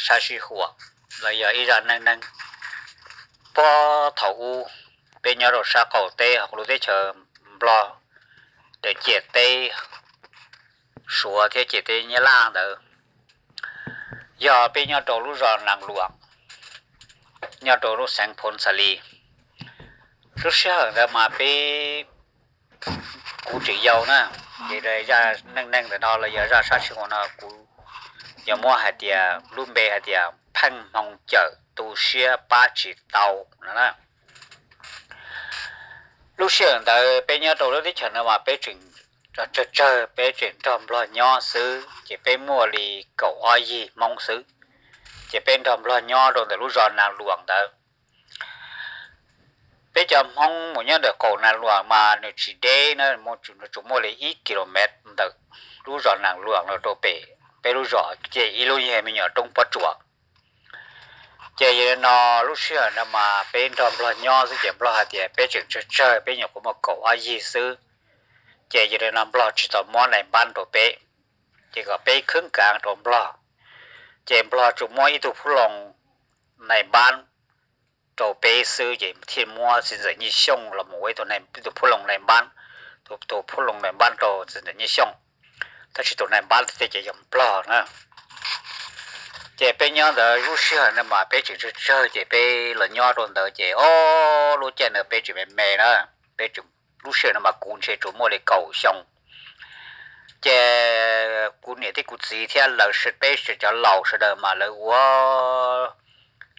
sab sij huam los yog ib zaj neej neeg. Puag thaum ub peb nyob rau sab qaum teb hauv lub teb chaws Nplog, raws ciam teb Suav thiab ciam teb Nyab Laj ntawd, yog peb nyob rau lub zos Nas Luam, nyob rau lub xeev Phoos Xas Lis. Lub sij hawm ntawd mas peb, kuv tseem yau na, ces zaj neej neeg ntawm no los yog zaj sab sij huam no kuv yuav muab hais tias lub npe hais tias Pheej Hmoo Cawm tu siab pab tsis tau no na. Lub sij hawm ntawd peb nyob rau lub teb chaws no mas peb tseem tsawg tsawg, peb tseem nrog Nplog nyob xwb, ces peb muaj li kaum ob yig Hmoob xwb, ces peb nrog Nplog nyob rau ntawm lub zos Nas Luam ntawd. Peb cov Hmoob mus nyob ntawm qaum Nas Luam mas nws tsis deb na, nws tsuas muaj li ib kilomev ntawm lub zos Nas Luam los rau pem peb lub zos, ces ib lub yog me nyuam roob pob tsuas. Ces yog li no, lub sij hawm no mas peb nrog Nplog nyob xwb, ces Nplog hais tias peb tseem tsawg tsawg, peb nyuam qhuav muaj kaum ob yig xwb, ces yog li no Nplog tsis tau muab nais npab rau peb, ces kom peb khwb kaav rau Nplog. Ces Nplog tsuas muab ib tug phub loos nais npab rau peb xwb, ces thiaj muab txiv ntxawm Nyiaj Xyooj los mus ua ib tug phub loos nais npab, tus phub loos nais npab rau txiv ntxawm Nyiaj Xyooj, tab sis tus nais npab tiag tiag ces yog Nplog na. Ces peb nyob ntawd lub sij hawm no mas peb tseem tsawg tsawg, ces peb los nyob rau ntawd ces o, lub caij ntawd peb tseem me me na, peb tseem, lub sij hawm no mas kuv ntshe tsuas muaj li kaum xyoo. Ces kuv niam thiab kuv txiv thiab lawv peb cov laus sawv daws mas lawv ua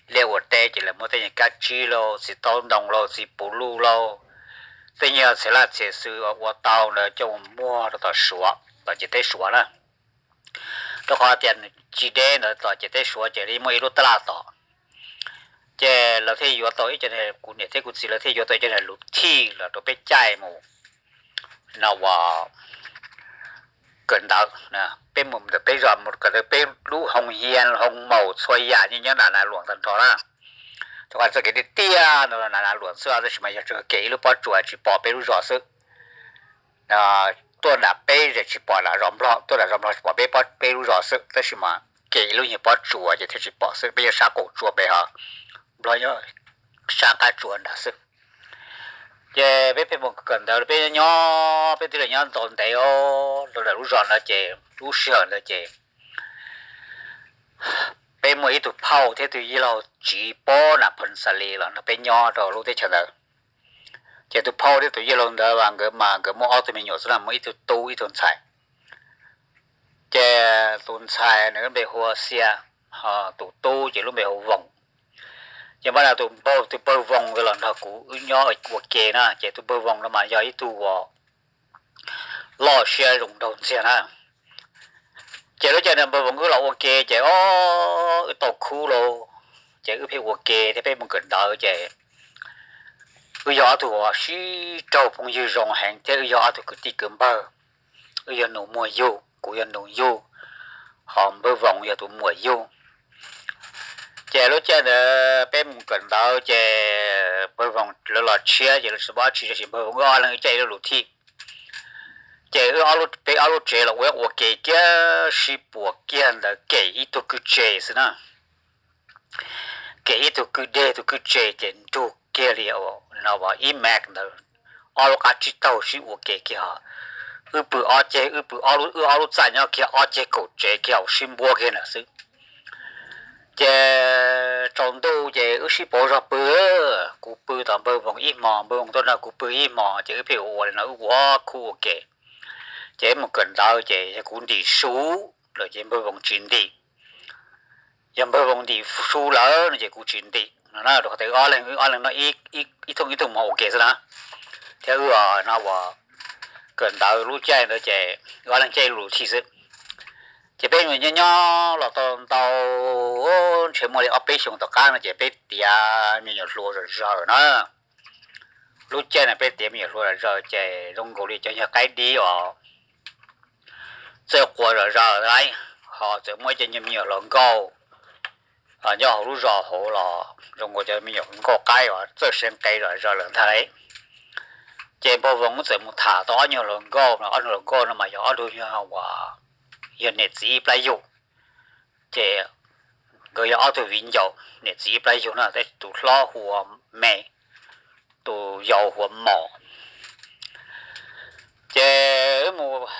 liaj ua teb, ces lawv muaj tej nyuag kab tsib lauj, txiv taub ntoo lauj, txiv puv luj lauj, tej nyuag txhia laj txhia xwm ua tau ntawd coj mus muag rau tom Suav, tom ciam teb Suav na. Rau qhov tias nws tsis deb ntawd, tom ciam teb Suav ces li muaj ib lub taj laj tom. Ces lawv thiaj yuav tau ib co, kuv niam thiab kuv txiv lawv thiaj yuav tau ib co niag lus thij los rau peb caij mus no uas kawm ntawv. Peb mus ntawm peb zos mus kawm ntawv, peb lub hoo hias hoo maum txhua yam nyob nram Nas Luam tag nrho na. Rau qhov txoj kev tiaj tiaj ntawd Nas Luam xwb, tab sis mas yog tsuas kem ib lub pob tsuas tsis pom peb lub zos xwb. Tuaj nram peb ces tsis pom nram zos Nplog, tuaj nram zos Nplog tsis pom peb, peb lub zos xwb, tab sis mas kem ib lub nyuag pob tsuas ces thiaj tsis pom xwb, peb nyob sab qaum tsuas pem hos Nplog nyob sab qab tsuas nrad xwb. Ces peb pheej mus kawm ntawv, peb nyob, peb twb los nyob ntau ntev os, los ntawm lub zos ntawd ces lub sij hawm ntawd ces peb muaj ib tug phauj thiab tus yawg laus tsiv pob nram Phoos Xas Lis los nrog peb nyob rau lub teb chaws ntawd. Ces tus phauj thiab tus yawg laus ntawd nkawd mas nkawd muaj ob tug me nyuam xwb na, muaj ib tug tub ib tug ntxhais. Ces tus ntxhais nws lub npe hu ua Xia, ho tus tub ces lub npe hu ua Voos. Ces npaj no tus npawg, tus npawg Voos ntawd los nrog kuv wb nyob ua ke na, ces tus npawg Voos no mas yog ib tug uas loj siab zoo nraug ntxiag na. Ces lub caij ntawd npawg Voos wb los ua ke ces o, wb tau khub lauj, ces wb pheej ua ke thiab peb mus kawm ntawv ces wb yog ob tug uas sib raug phooj ywg zoo heev thiab wb yog ob tug kwv tij kwv npawg. Wb yog nus muag yug, kuv yog nus yug, ho npawg Voos yog tus muam yug. Ces lub caij ntawd peb mus kawm ntawv ces npawg Voos lawv los tshiab ces lawv tsis paub dab tsi, tab sis npawg Voos wb ob leeg caij ib lub lus thij. Ces peb ob lub tsev los ua ua ke kiag sib puas kiag ntawd kem ib tug kwj tse xwb na. Kem ib tug kwj deg tug kwj tse ces nrug kiag li ib mac ntawd, ob lub qab tsib taug sib ua ke kiag hos. Wb pw ob ceg, wb pw, wb ob lub txaj nyob kiag ob ceg kaum tsev kiag sib npuab kiag ntawd xwb. Ces tsaus ntuj ces wb sib pauv zog pw, kuv pw tom npawg Voos ib hmos, npawg Voos tuaj nrog kuv pw ib hmos, ces wb pheej ua ua li no wb ua khub ua ke. Ces wb mus kawm ntawv ces yog kuv ntim su lawm ces npawg Voos tsis ntim, yog npawg Voos ntim su lawm no ces kuv tsis ntim no na, rau qhov tias wb ob leeg, wb ob leeg noj ib thooj ib tug mov ua ke xwb na. Thiab wb no uas kawm ntawv lub caij ntawd ces wb ob leeg caij ib lub lus thij xwb. Ces peb mus nyob nyob los tau ntau, ntshe muaj li ob peb xyoos tom qab no ces peb tiav me nyuam hluas zom zaws na. Lub caij no peb tiav me nyuam hluas zom zaws ces zoo nkaus li cov nyuag qaib dib os, txawj quas zom zaws lawm, ho txawm muaj ib co nyuag me nyuam hluas nkauj nyob hauv lub zos hauv los zoo nkaus cov me nyuam hluas nkauj qaib os txawj seev qe zom zaws lawm ntag lauj. Ces npawg Voos txawm mus tham tau ob nyuag hluas nkauj no, ob nyuag hluas nkauj no mas yog ob tug yog niam txiv ib plab yug. Ces Nkawd yog ob tug viv ncaus niam txiv ib plab yug no, tab sis tus hlob hu ua Me, tus yau hu ua Mos. Ces wb mus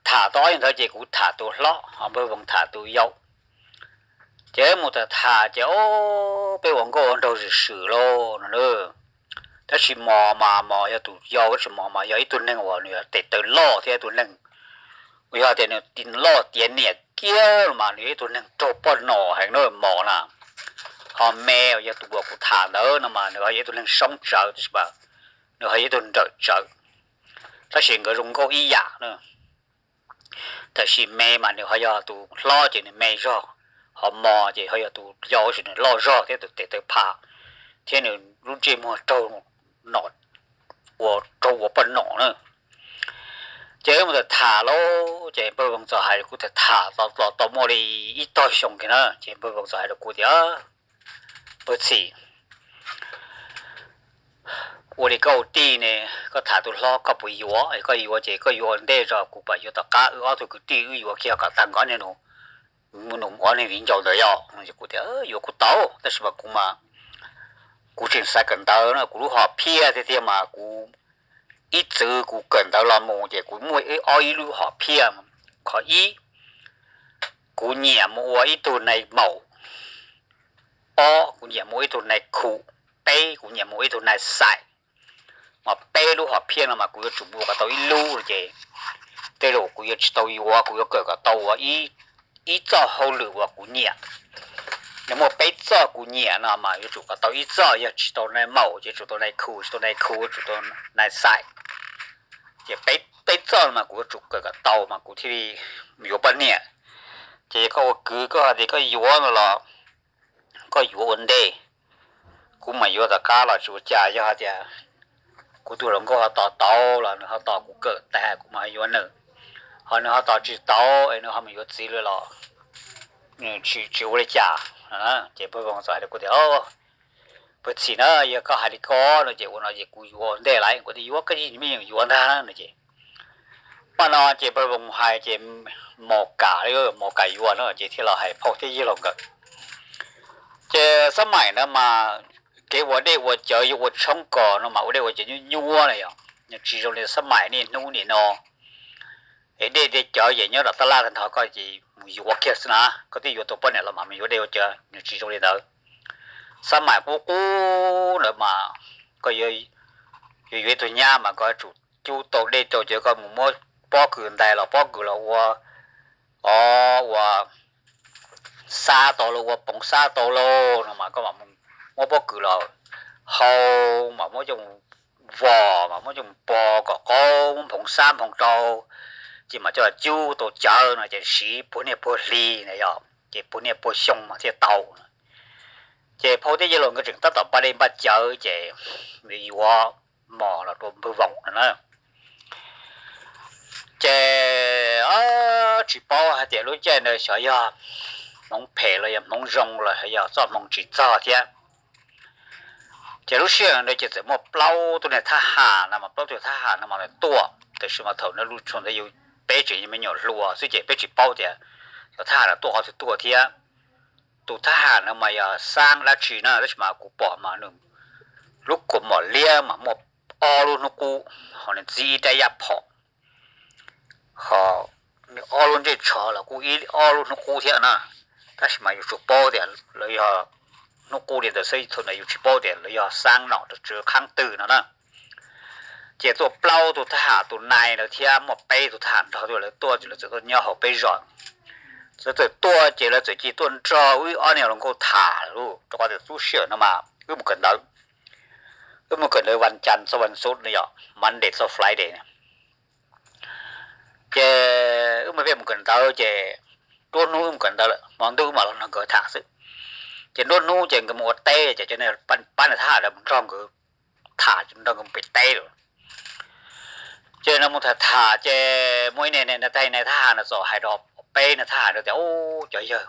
tham tau ob ntawd ces kuv tham tus hlob, ho npawg Voos tham tus yau. Ces wb mus tham tham ces, o, peb ua nkauj ua nraug swm swm lauj no. Tab sis Mos mas Mos yog tus yau, tab sis Mos mas yog ib tug neeg uas nws tes taw loj thiab ib tug neeg uas yog tias nws loj tiav niam kiag los mas nws yog ib tug neeg raug poj nom heev na Mos na. Ho Me uas yog tus uas kuv tham ntawd no mas nws ho yog ib tug neeg soob tsawv, tab sis mas nws ho yog ib tug nrawm tsawv. Tab sis nkawd zoo nkauj ib yam na. Tab sis Me mas nws ho yog tus hlob ces nws me zog, ho Mos ces ho yog tus yau tab sis nws loj zog thiab tus tes taw pham, thiab nws lub ntsej muag raug nom, ua raug ua poj nom na. Ces wb mus tham tham lauj, ces npawg Voos txawm hais rau kuv tham tham los tau muaj li ib tog xyoo kiag na, ces npawg Voos txawm hais rau kuv tias, Npawg Txhim, ua li koj ua tij ne, koj tham tus hlob koj puas yuav? Koj yuav ces koj yuav ua ntej tso, kuv pam yuav tom qab wb ob tug kwv tij wb yuav kiag kom tag nkaus ob niag nus, ob niag viv ncaus ntawd yom. Kuv tias yuav kuj tau, tab sis mas kuv mas kuv tseem xav kawm ntawv no, kuv lub hom phiaj tiag tiag mas kuv ib txwm kuv kawm ntawv los mus ces kuv muaj ob ib lub hom phiaj. Qhov ib, kuv nyiam mus ua ib tug nai maum. Ob, kuv nyiam mus ua ib tug nai khu. Peb, kuv nyiam mus ua ib tug nai xais. Mas peb lub hom phiaj no mas kuv yuav tsum mus ua kom tau ib lub no ces tej zaum kuv yuav tsis tau yuav, kuv yuav kawm kom tau ua ib txoj hauj lwm uas kuv nyiam. Nws muaj peb txoj kuv nyiam no mas yuav tsum kom tau ib txoj, yog tsis tau nai maum ces tsum tau nai khu, tsis tau nai khu tsum tau nai xais. Ces peb txoj no mas kuv yuav tsum kawm kom tau mas kuv thiaj li yuav poj niam. Ces yog koj ua kwv koj hais tias koj yuav no los koj yuav ua ntej, kuv mam yuav tom qab los tsis ua cas. Yog hais tias kuv tus hluas nkauj ho tos tau los nws ho tos kuv kawm tag kuv mam yuav nws, ho nws ho tos tsis tau es nws ho mus yuav txiv lawm los nws tsis ua li cas. Ces npawg Voos txawm hais rau kuv tias, Npawg Txhim na, yog koj hais li ko no ces ua no ces kuv yuav ua ntej lawm. Kuv tias yuav, koj yeej me nyuam yuav ntag no ces paj no ces npawg Voos hais ces Mos kam, Mos kam yuav no ces thiaj los hais phauj thiab yawg laus nkawd. Ces xab maim no mas kev ua dej ua cawv yuav ua tshoob kos no mas ua dej ua cawv nyuaj nyuaj na yom, tsis zoo li xab maim niaj hnub nim no es dej thiab cawv ces nyob rau tab laj tag nrho koj ces mus yuav kiag xwb na, koj twb yuav tau poj niam los mas mus yuav dej ua cawv, nws tsis zoo li ntawd. Xab maim qub qub ntawd mas koj yuav, yuav yuav ib tug nyab mas koj yuav tsum cub tau dej tau cawv, koj mus muab pob kws ntais los pob kws los ua, o, ua xab tau lauj, ua phoov xab tau lauj no mas koj mam muab pob kws los hau, mam muab coj mus vos, mam muab coj mus pos kom qaub, muab nphoo xab nphoo rau, ces mam coj los cub tau cawv no ces siv puag niaj puag hli na yom, ces puag niaj puag xyoo mas thiaj tau. Ces phauj thiab yawg laus nkawd tseem tab tom npaj dej npaj cawv ces yuav Mos los rau npawg Voos no na. Ces tsis paub hais tias lub caij ntawd xyov yog hmoov phem los yog hmoov zoo los yog txoj hmoov tsis txog thiab. Ces lub sij hawm ntawd ces txawm muaj plaub tug niag thab ham no mas, plaub tug thab ham no mas lawv tuaj, tab sis mas thaum ntawd lub tshua ntawd yus, peb tseem yog me nyuam hluas xwb ces peb tsis paub tias cov thab ham no tuaj qhov twg tuaj thiab. Tus thab ham no mas yog xab dab tsi na, tab sis mas kuv pom mas nws lub kua mom liab mas muaj ob lub hnub qub, ho nws txib ib rab yaj phom, ho nws ob lub ntsej tsho los kuj ib ob lub hnub qub thiab na. Tab sis mas yuav tsum paub tias lawv yog hnub qub li ntawd xwb, thaum ntawd yus tsis paub tias lawv yog xab nom rau tsw qhaab twg no na. Ces tuaj plaub tus thab ham tus nai ntawd thiab muaj peb tus thab ham nrog tuaj, lawv tuaj ces lawv txawm tuaj nyob hauv peb zos. Lawv txawm tuaj ces lawv txawm cia tuaj nrog wb ob niag hluas nkauj tham lawm, rau qhov tias lub sij hawm no mas wb mus kawm ntawv, wb mus kawm ntawv vas cas txog vas xuv no yom, Monday txog Friday na. Ces wb mus peb mus kawm ntawv ces nruab hnub wb mus kawm ntawv lawm, hmo ntuj wb mam los nrog nkawd tham xwb. Ces nruab hnub ces nkawd mus ua teb ces cov pab nws thab ham ntawd mus nrog nkawd tham, nrog nkawd mus pem teb lawm. Ces no mus tham tham ces muaj ib niag, niag thab ham no txawm hais rau peb niag thab ham no tias, Ub, cov yawg,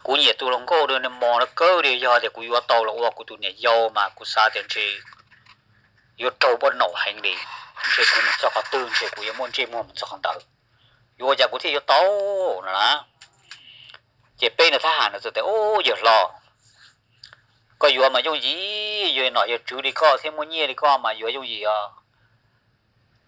kuv nyiam tus hluas nkauj no, nws mos no kawg li, yog tias kuv yuav tau los ua kuv tus niam yau mas kuv xav tias ntshe yuav raug poj nom heev li, ntshe kuv mus txog qhov twg ntshe kuv yuav muaj ntsej muag mus txog qhov ntawd. yuav ua cas kuv thiaj yuav tau no na. Ces peb no thab ham no txawm tias, Ub, yawg hlob, koj yuav mas yooj yim, yog nom yog tswv li koj thiab muaj nyiaj li koj mas yuav yooj yim os.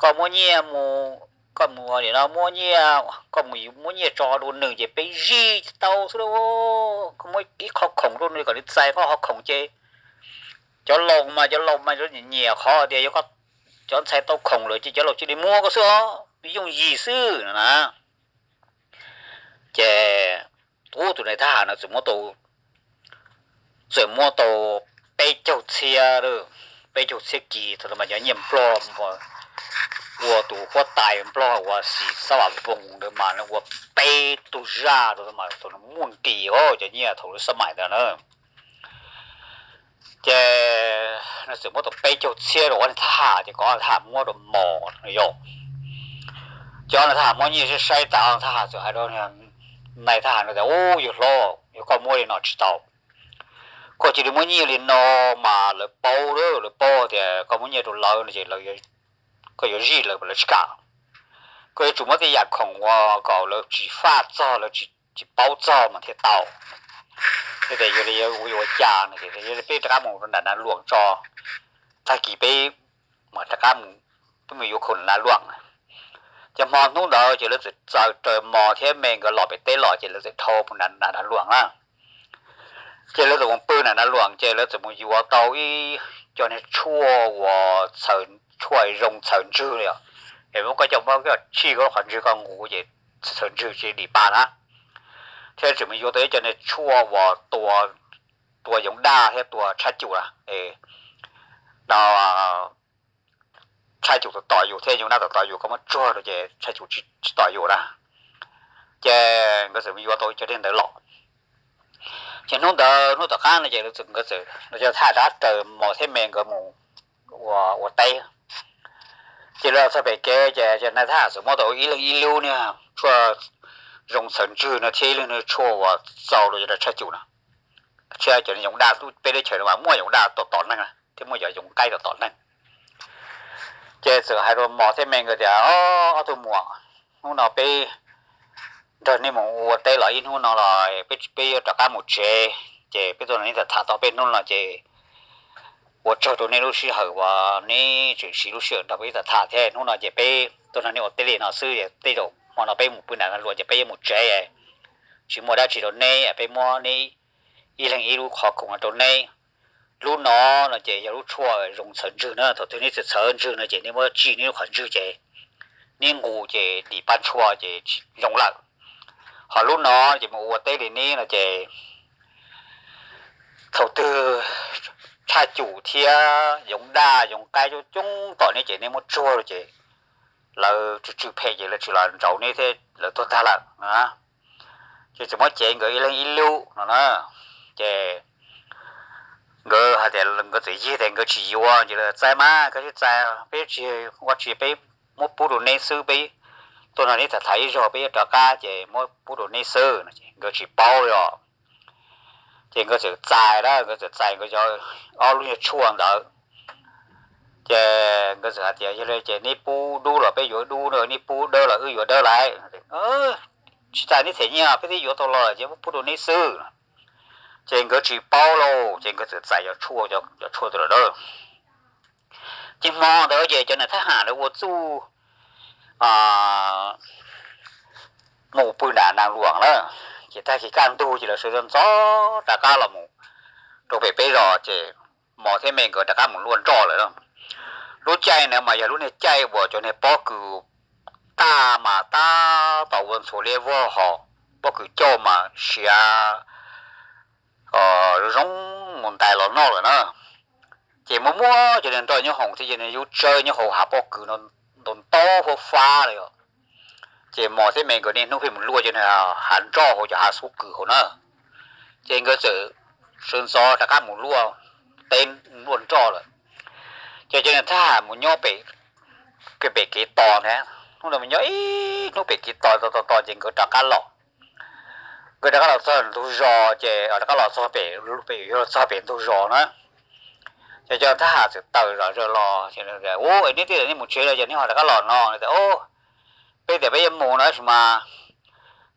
Koj muab nyiaj mus, koj mus no muab nyiaj, koj mus muab nyiaj tso dua nws ces peb zij tau xwb lauj. Koj muab ib qho khoom rau nws kom nws txais koj qhov khoom ces cov laus mas, cov laus mas nyiam qhov tias yog cov ntxhais tau khoom lawm ces cov laus cia li muab koj xwb os, yooj yim xwb no na. Ces ub, tus nais thab ham no txawm muab tau, txawm muab tau peb caug txhiab, peb caug txhiab kis. Thaum ntawd mas cov nyiaj nplog, ua tus huab tais nplog uas Xim Xab Vam Voos ntawd mas ua peb tug zaj rau mas thaum muaj nqis os, cov nyiaj thaum lub xab mais ntawd na. Ces nws txawm muab tau peb caug txhiab rau ob nais thab ham, ces kom ob nais thab ham muab rau mos yom. Ces ob nais thab ham muab nyiaj saib saib tas, ob nais thab ham txawm hais rau nais thab ham no tias, Ub, yawg hlob, yog koj muab li no tsis tau. Koj cia li muab nyiaj li no mas lawv paub, lawv paub tias koj muab nyiaj rau lawv no ces koj yuav zij lawv, lawv tsis kam. Koj yuav tsum muab tej yam khoom uas kom lawv tsis faj txog, lawv tsis paub txog mas thiaj tau. Yog tias yog li ua cas no ces peb rov qab mus rau nram Nav Luam tso, tag kis peb mam rov qab mus, peb mus yuav khoom nram Nav Luam. Ces hmo hnub ntawd ces lawv txawm txaws raws mos thiab me nkawd los pem teb los ces lawv txawm dhau mus nram Nav Luam na. Ces lawv txawm mus pw nram Nav Luam ces lawv txawm mus yuav tau ib co niag tshuaj uas txhaws, tshuaj zoo txhaws ntswg li os. Es muab koj coj, muab koj tshij koj lub qhov ntswg koj nqus ces txhaws ntswg tsis dim pa na. Thiab tseem mus yuav tau ib co niag tshuaj uas tua, tua yoov daj thiab tua tshaj cum na. No, tshaj cum tom tom yus thiab yoov daj tom tom yus, koj muab tsuag rau ces tshaj cum tsis tom yus na. Ces nkawd txawm mus yuav tau ib co niag ntawd los. Ces hnub ntawd hnub tom qab no ces nkawd txawm, no ces thaj rov qab raws mos thiab me nkawd mus ua teb. Ces lawv txog pem kev ces nais thab ham txawm muab tau ib leeg ib lub niag tshuaj zoo txhaws ntswg no thiab ib leeg niag tshuaj uas txaus rau cov tshaj cum no, thiab cov yoov daj, peb teb chaws no mas muaj yoov daj tom tom neeg thiab muaj cov yoov qaib tom tom neeg. Ces txawm hais rau mos thiab me nkawd tias, Ob tug muam, hnub no peb nrog nej mus ua teb los ib hnub no los peb, peb yuav rov qab mus tsev, ces peb tuaj nrog nej tham tham tau peb hnub no ces ua tsaug rau nej lub sij hawm uas nej tseem siv lub sij hawm nrog peb tham tham thiab. Hnub no ces peb tuaj nrog nej ua teb li no xwb, tej zaum hmo no peb mus pw nram Nav Luam ces peb yuav mus tsev, tsis muaj dab tsi rau neb, peb muab neb ib leeg ib lub qhov khoom no rau neb. Lub no, no ces yog lub tshuaj zoo txhaws ntswg na, thaum twg neb txhaws txhaws ntswg no ces neb muab tshij neb lub qhov ntswg ces neb nqus ces dim pab tshuaj ces zoo lawm. Ho lub no ces mus ua teb li neb no ces thaum twg tshaj cum thiab yoov daj yoov qaib coob coob tom neb ces neb muab tsuag lawm ces lawv tsw tsw phem ces lawv tsis los ntsauv neb thiab lawv tuag tag lawm. Ces txawm muab cev nkawd ib leeg ib lub no na. Ces nkawd hais tias, nkawd txawm yig tias nkawd tsis yuav, ces lawv, Txais mas, koj tsis txais peb tsis ua tsi, peb muab pub rau neb xwb, peb tuaj nrog neb tham tham ib zaug peb yuav rov qab ces muab pub rau neb xwb no. Ces nkawd tsis paub li os. Ces nkawd txawm txais na, nkawd txawm txais nkawd cov ob lub nyuag tshuaj ntawd. Ces nkawd txawm hais tias, Yog li ces neb pub dub los peb yuav dub, neb pub dawb los wb yuav dawb lauj. Tsis tas neb them nyiaj, peb twb yuav tau los lawm ces muab pub rau neb xwb. Ces nkawd tsis paub lauj, ces nkawd txawm txais cov tshuaj, cov tshuaj ntawd lawm. Ces hmo ntawd ces cov niag thab ham ntawd ua txuj mus pw nram Nas Luam lawm. Ces tag kis kaj ntug ces lawv sawv ntxov rov qab los mus rau pem peb zos ces Mos thiab Me nkawd rov qab mus luaj nroj lawm. Lub caij ntawd mas yog lub niag caij uas cov niag pob kws tag mas tab tom ua ntxhuav liab vog hos, pob kws coj mas siav zoo mus ntais los noj lawm na. Ces muaj muaj cov niag nroj nyob hoom thiab cov niag yub tsawb nyob hauv hav pob kws no ntau ntau fab fab li os. Ces Mos thiab Me nkawd niaj hnub pheej mus luaj cov niag hav nroj hauv cov hav xub kws hauv na. Ces nkawd txawm sawv ntxov rov qab mus luaj teb luaj nroj lawm. Ces cov niag thab ham mus nyob pem, pem kev tos ntag, hnub no mus nyob ib hnub pem kev tos tos tos tos ces nkawd rov qab los. Nkawd rov qab los txog ntug zos ces rov qab los txog pem, pem yuav txog pem ntug zos na. Ces cov thab ham txawm tawm zom zaws los, Ub, neb twb tias neb mus tsev lawm ces neb ho rov qab los no? Tias, Ub, Peb tias peb yuav mus no tab sis mas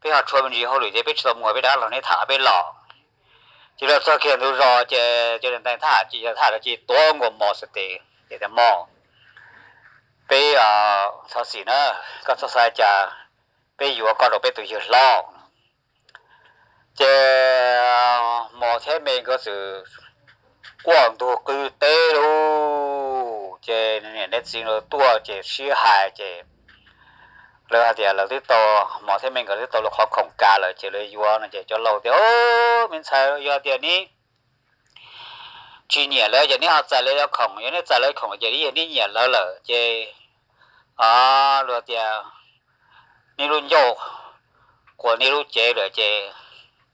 peb ho tshuav me ntsis hauj lwm ces peb tsis tau mus, peb rov qab los neb tham peb los. Ces los txog kiag ntug zos ces cov niam tais thab ham ces yog thab ham ces tuav nkaus mos xwb tes ces tias mos, peb, thov xim na, koj txhob xav cas, peb yuav koj rau peb tus yawg hlob. Ces mos thiab me nkawd txawm quaj ntug qw teb lauj. Ces niam neb txiv lawv tuaj ces sib hais ces lawv hais tias lawv twb tau, mos thiab me nkawd twb tau lawv qhov khoom kav lawm ces lawv yuav no ces cov laus tias, me ntxhais, yog tias neb tsis nyiam lawv ces neb ho txais lawv cov khoom, yog neb txais lawv khoom ces yog neb nyiam lawv lawm ces luag tias neb lub ncauj quas neb lub cev lawm ces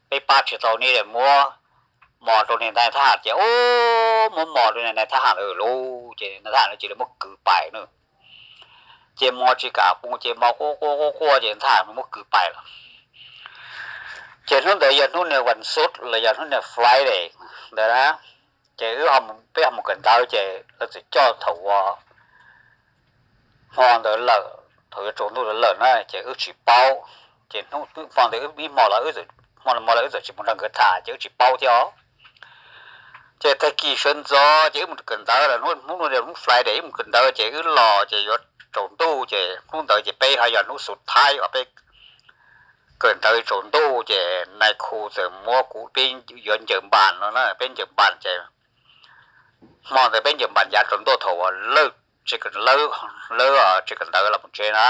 peb pab tsis tau neb, muab mos rau niam tais thab ham ces, ub, muab mos rau niam tais thab ham lawm lauj. Ces niam tais thab ham lawv cia li muab kwv pais na. Ces mos tsis kam pw ces mos quaj quaj quaj quaj ces thab ham muab kwv pais lawm. Ces hnub ntawd yog hnub niag vas xuv los yog hnub niag Friday ntawd na. Ces wb, peb ho mus kawm ntawv ces lawv txawm coj thaum uas hmo ntawd lawm, thaum yuav tsaus ntuj lawm na ces wb tsis paub. Ces hmo ntawd wb ib hmo los, hmo los wb txawm tsis mus nrog nkawd tham ces wb tsis paub thiab os. Ces tag kis sawv ntxov ces wb mus kawm ntawv lawm, hnub no hnub Friday wb mus kawm ntawv ces wb los ces yuav tsaus ntuj ces hnub ntawd ces peb ho yog hnub xuv thaib uas peb kawm ntawv tsaus ntuj ces nais khu txawm muab kuv, peb yuav ncaws npas no na, peb ncaws npas ces hmo ntawd peb ncaws npas yav tsaus ntuj thaum uas lawb tsev kawm ntawv los mus tsev na.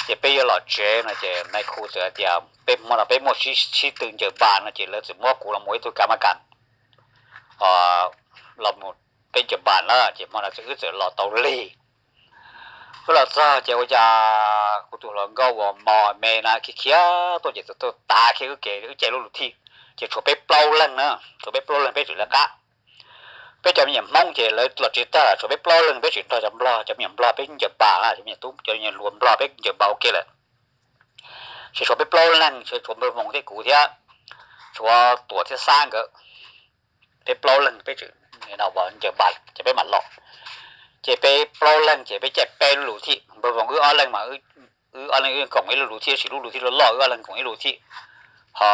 Ces peb yuav los tsev no ces nais khu txawm hais tias peb hmo no peb muaj sib tw ncaws npas no ces lawv txawm muab kuv los mus ib tug kas mas kas los mus, peb ncaws npas na ces hmo no wb txawm los tau lig. Wb los txog ces ua cas kuv tus hluas nkauj uas mos me na khiav khiav tuaj ces txawm tuaj tav kiag wb kev, wb caij lub luv thij ces tshuav peb plaub leeg na, tshuav peb plaub leeg peb tseem lawv qab. Peb cov me nyuam Hmoob ces lawv los tsev tag, tshuav peb plaub leeg peb tseem nrog cov Nplog, cov me nyuam Nplog peb ncaws npas, cov me nyuam tub, cov me nyuam hluas Nplog peb ncaws npas ua ke lawm. Ces tshuav peb plaub leeg, tshuav Npawg Voos thiab kuv thiab, tshuav Tuam thiab Xab nkawd. Peb plaub leeg peb tseem ncaws npas ces peb mam los. Ces peb plaub leeg ces peb caij peb lub luv thij, Npawg Voos wb ob leeg mas, wb ob leeg wb koom ib lub luv thij, tab sis lub luv thij loj loj, wb ob leeg koom ib lub thij. Ho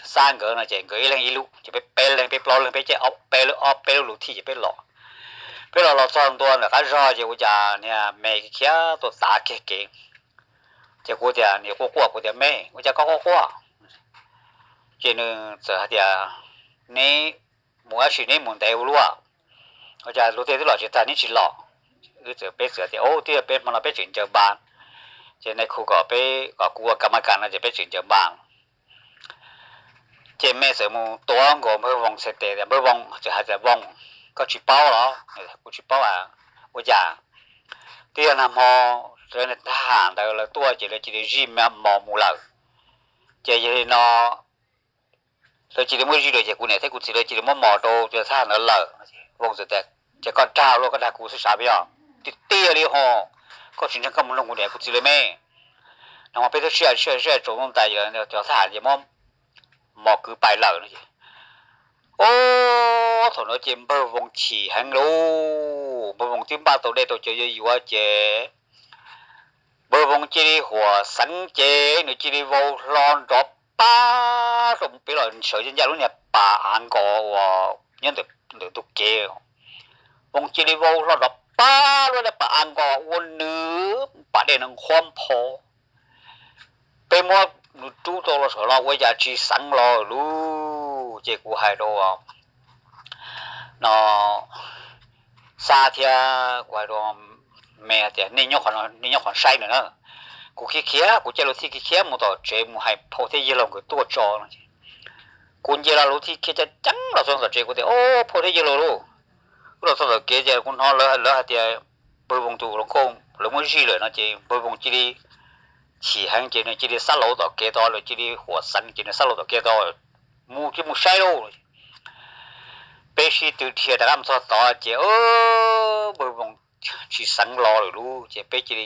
Xab nkawd no ces nkawd ib leeg ib lub, ces peb peb leeg, peb plaub leeg peb caij ob peb lub, ob peb lub luv thij ces peb los. Peb los los txog ntua ntawm qab zog ces ua cas niag me khiav tuaj tav kiag kev. Ces kuv tias, nws quaj quaj, kuv tias, me, ua cas koj quaj quaj? Ces nws txawm hais tias, neb mus dab tsi neb mus ntev ua luaj, ua cas luag tej twb los tsev tag neb tsis los? Wb txawm, peb txawm tias, ub, twb yog peb hmo no peb tseem ncaws npas, ces nais khu kom peb, kom kuv ua kas mas kas no ces peb tseem ncaws npas. Ces me txawm mus tuav nkaus Npawg Voos txhais tes tias, Npawg Voos, txawm hais tias, Voos, koj tsis paub los? Kuv tsis paub. Ua cas? Twb yog nag hmo lawv thab ham ntawd lawv tuaj ces lawv cia li zij mos mus lawm. Ces yog li no lawv cia li muab zij lawm ces kuv niam thiab kuv txiv lawv cia li muab mos rau cov thab ham ntawd lawm. Voos txawm tias, ces koj dag luaj, koj dag kuv xwb sav, yog tiag tiag li ho, koj tsis ntseeg koj mus nug kuv niam kuv txiv lawm me. Nag hmo peb twb sib sib sib tsaus ntuj tas, cov thab ham ces muab mos kwv pais lawm no ces, ub, thaum no ces Npawg Voos chim heev lauj. Npawg Voos twb npaj tau dej tau cawv yuav yuav ces Npawg Voos cia li huam xeev ces nws cia li vau hlo nrov pab rau peb los sawv ncaj lub niag pas av nkos uas nyob ntawm ntug kev. Voos cia li vau hlo nrov pab lub niag pas av nkos ua nws pas dej no nqhuab npho. Peb muab nws rub tau los saum no ua cas tsis xeev los lawm. Ces kuv hais rau no Xab thiab kuv hais rau me tias, nej nyob qhov saib nws na. Kuv khiav khiav, kuv caij luv thij khiav khiav mus tom tsev mus hais phauj thiab yawg laus nkawd tuaj tso no. Kuv nce los luv thij khiav ceev ceev los txog tom tsev, kuv tias, o, phauj thiab yawg laus lauj. Wb los txog tom kev ces kuv hnov lawv, lawv hais tias Npawg Voos tus hluas nkauj lawv muab zij lawm no ces Npawg Voos cia li chim heev ces nws cia li xab laus tom kev tod, lawv cia li huam xeev ces nws xab laus tom kev tod, mus cia mus saib lauj. Peb sib tw dhia rov qab mus txog tod ces Npawg Voos tsis xeev los lawm lauj. Ces peb cia li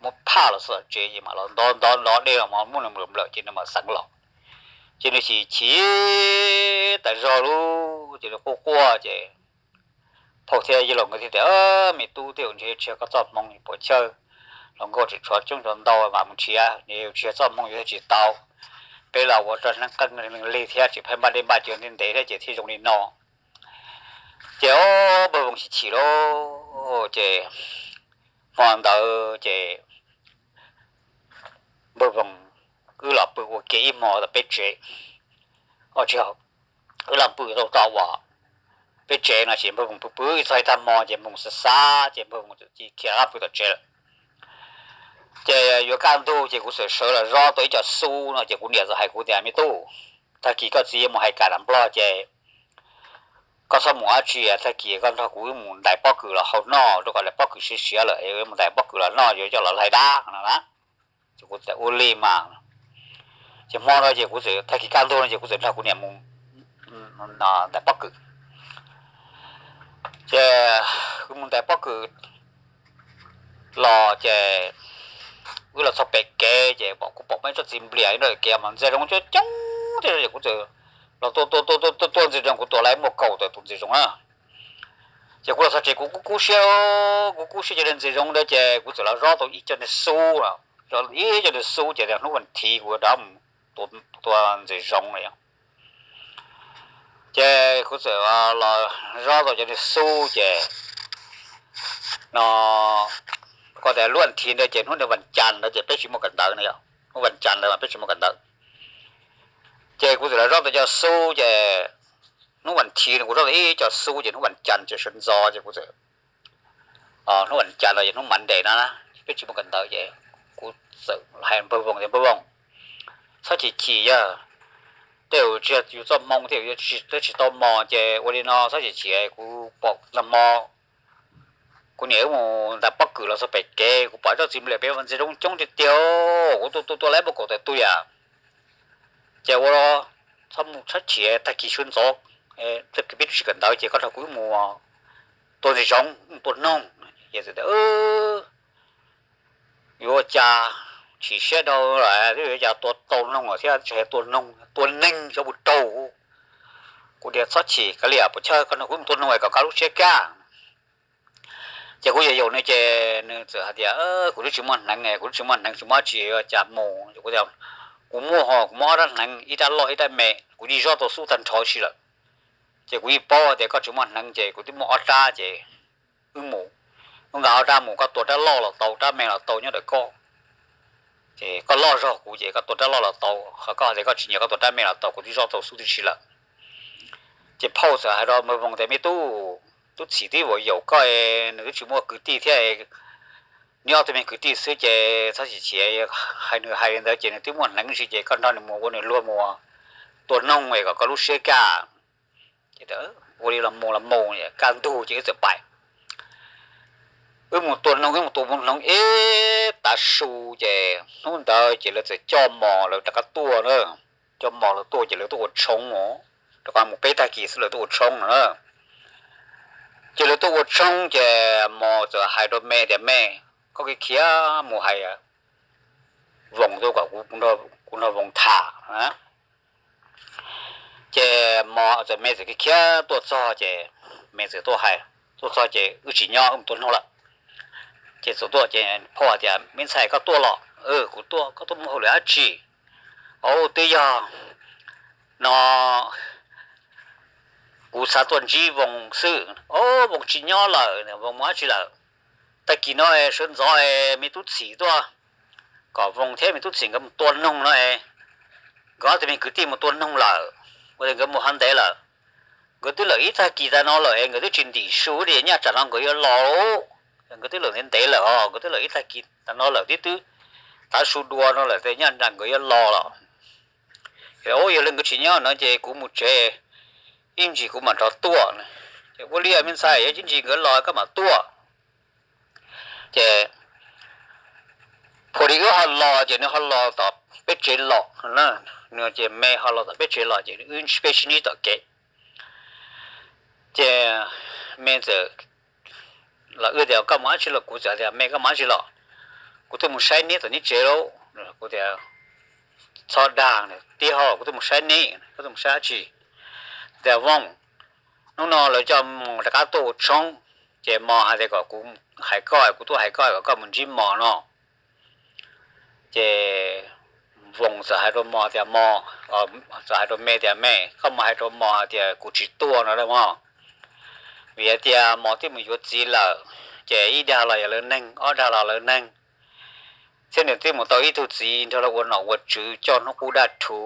muab phaj los txog tom tsev ces mam los ntov ntov ntov dej los mos muab nws nplawm nplawm ces nws mam xeev los. Ces nws chim chim tas zog lauj, ces nws quaj quaj ces phauj thiab yawg laus nkawd thiaj tias, Me tub, tej zaum ntshe yuav tsis yog koj txoj hmoo, puas chawj, hluas nkauj tseem tshuav coob tshuav ntau, mam mus nrhiav, ntshe yuav tsis yog txoj hmoo yuav tsis tau. Peb los ua rau neeb qeej lig thiab tsis pheej npaj dej npaj cawv ntev ntev thiab ces thiaj zoo li no. Ces o, npawg Voos chim chim lauj. Ces hmo ntawd ces npawg Voos wb los pw ua ke ib hmo tom peb tsev. Wb los pw tau tom uas peb tsev no ces npawg Voos pw pw ib txog ib tag hmo ces npawg Voos xav xav ces npawg Voos txawm cia li khiav los pw tom tsev lawm. Ces yuav kaj ntug ces kuv txawm sawv los zov tau ib co xub no ces kuv niam txawm hais kuv tias, Me tub, tag kis koj txiv yuav mus hais kam nram Nplog ces koj txhob mus dab tsi, tag kis koj nrog kuv wb mus ntais pob kws los hau noj, rau qhov ntais pob kws siav siav lawm, mus ntais pob kws los noj yuav coj los hlais dab no na. Ces kuv tias, Ua li mas. Ces hmo no ces kuv txawm, tag kis kaj ntug no ces kuv txawm nrog kuv niam mus ntais pob kws. Ces kuv mus ntais pob kws los ces wb los txog pem kev ces pom, kuv pom muaj ib tsob txiv nplias nyob pem kev mas ntxias zoov coob coob thiab ces kuv txawm los tua tua tua tua tua ntxias zoov, kuv tua lawm muaj kaum tawm tus ntxias zoov na. Ces kuv los txog tsev kuv kub kub siab, kuv kub siab cov ntxias zoov ntawd ces kuv txawm los zov tau ib co niag xub, ib co niag xub ces hnub vas thiv kuv rov mus tua ntxias zoov lawm. Ces kuv txawm los zov tau cov niag xub ces no, koj tias lub vas thiv ntawd ces hnub vas cas ntawd ces peb tsis muaj kawm ntawv no, yog hnub vas cas ntawd mas peb tsis muaj kawm ntawv. Ces kuv txawm los zov tau cov xub ces hnub vas thiv no kuv zov tau ib co xub ces hnub vas cas ces sawv ntxov ces kuv txawm, hnub vas cas no ces hnub Monday no na, peb tsis muaj kawm ntawv ces kuv txawm hais npawg Voos tias, Npawg Voos, txhob chim chim, yog tej zaum tsis yog yus txoj hmoo thiab, yus twb tsis tau mos ces ua li no txhob chim chim, kuv pom tag hmo kuv niam wb mus ntais pob kws los txog pem kev kuv pom tsob txiv nplias pem ntxias zoov coob tiag tiag, kuv tua tua tua lawm muaj kaum tawm tus yam. Ces ua txhob mus txhob chim, tag kis sawv ntxov, tag kis peb twb tsis kawm ntawv ces koj nrog kuv wb mus tua ntxias zoov, mus tua noog. Yuav ua cas, chim siab dhau lawm, twb yuav ua cas tua tau noog lawm thiab tsis hais tua noog, tua neeg xyov puas raug. Kuv tias, Txhob chim, kav liam, puas chawj, koj nrog kuv mus tua noog es kom kaj lub siab kaj. Ces kuv yaum yaum nws ces nws txawm hais tias, Kuv twb tsis muaj hneev, kuv twb tsis muaj hneev, tsis muaj dab tsi, ua cas mus. Kuv tias, Kuv muaj ho, kuv muaj ob rab hneev, ib rab loj ib rab me, kuv yeej zov tau xub tag nrho si lawm. Ces kuv yeej paub tias koj tsis muaj hneev ces kuv twb muaj ob rab ces wb mus, wb nqa ob rab mus, koj tua rab loj los tau, rab me los tau nyob ntawm koj. Ces koj loj zog kuv ces koj tua rab loj los tau, ho koj hais tias koj tsis nyiam koj tua rab me los tau, kuv twb zov tau xub tib si lawm. Ces phauj txawm hais rau npawg Voos tias, Me tub, tub txim twb vau yaum koj, nws twb tsis muaj kwv tij thiab, neb ob tug me kwv tij xwb ces txhob chim chim, hais nws hais li ntawd ces nws twb muaj hneev si ces koj nrog nws mus ua nws luag mus tua noog es kom koj lub siab kaj. Ua li los mus los mus, kaj ntug ces wb txawm pais. Wb mus tua noog, wb mus tua mus noog ib tav su ces hnub ntawd ces lawv txawm coj mos lawv rov qab tuaj na. Coj mos lawv tuaj ces lawv tuaj ua tshoob os, rau qhov mus peb tag kis xwb lawv tuaj ua tshoob no na. Ces lawv tuaj ua tshoob ces mos txawm hais rau me tias, Me, koj khiav khiav mus hais Voos tuaj kom kuv nrog Voos tham. Ces mos txawm, me txawm khiav khiav tuaj txog ces me txawm tuaj hais, tuaj txog ces wb tsis nyob, wb mus tua noog lawm. Ces txawm tuaj ces phauj hais tias, Me ntxhais, koj tuaj los? Kuv tuaj. Koj tuaj muaj hauj lwm dab tsi? Au, twb yog no kuv xav tuaj ntsib Voos xwb. Au, Voos tsis nyob lawm, Voos mus dab tsi lawm? Tag kis no sawv ntxov me tub txim tuaj, kom Voos thiab me tub txim nkawd mus tua noog no. Nkawd ob tug me kwv tij mus tua noog lawm, ua li nkawd mus hov ntev lawm. Nkawd twb lawm ib tag kis tas no lawm es nkawd twb tsis ntim su li, nyaj tsam no nkawd yuav los. Nkawd twb lawm ntev ntev lawm os, nkawd twb lawm ib tag kis tas no lawm, twb twb tav su dua no lawm, nyaj tsam nkawd yuav los los. Yog li nkawd tsis nyob no ces kuv mus tsev, ib ntsis kuv mam rov tuaj. Ces ua li me ntxhais, yog ib ntsis nkawd los koj mam tuaj. Ces phuas li wb ho los ces nws ho los tom peb tsev los, nws ces me ho los tom peb tsev los ces wb peb sib ntsib tom kev. Ces me txawm los, wb tias, Koj mus dab tsi los? Kuv txawm tias, Me, koj mus dab tsi los? Kuv tuaj mus saib neb tom neb tsev lauj. Kuv tias, Txhob dag, tib hov kuv tuaj mus saib neb, koj tuaj mus saib dab tsi? Tias, Voos, Hnub no lawv coj Mos rov qab tuaj ua tshoob, ces Mos hais tias kom kuv hais koj, kuv tuaj hais koj kom koj mus ntsib Mos no. Ces Voos txawm hais rau Mos tias, Mos, txawm hais rau Me tias, Me, koj mus hais rau Mos hais tias kuv tsis tuaj no mog, vim hais tias Mos twb mus yuav txiv lawm, ces ib dag los yog lawv neeg, ob dag los lawv neeg, thiab nws twb mus tau ib tug txiv nrog lawv ua nom ua tswv coj hnub qub dab thu.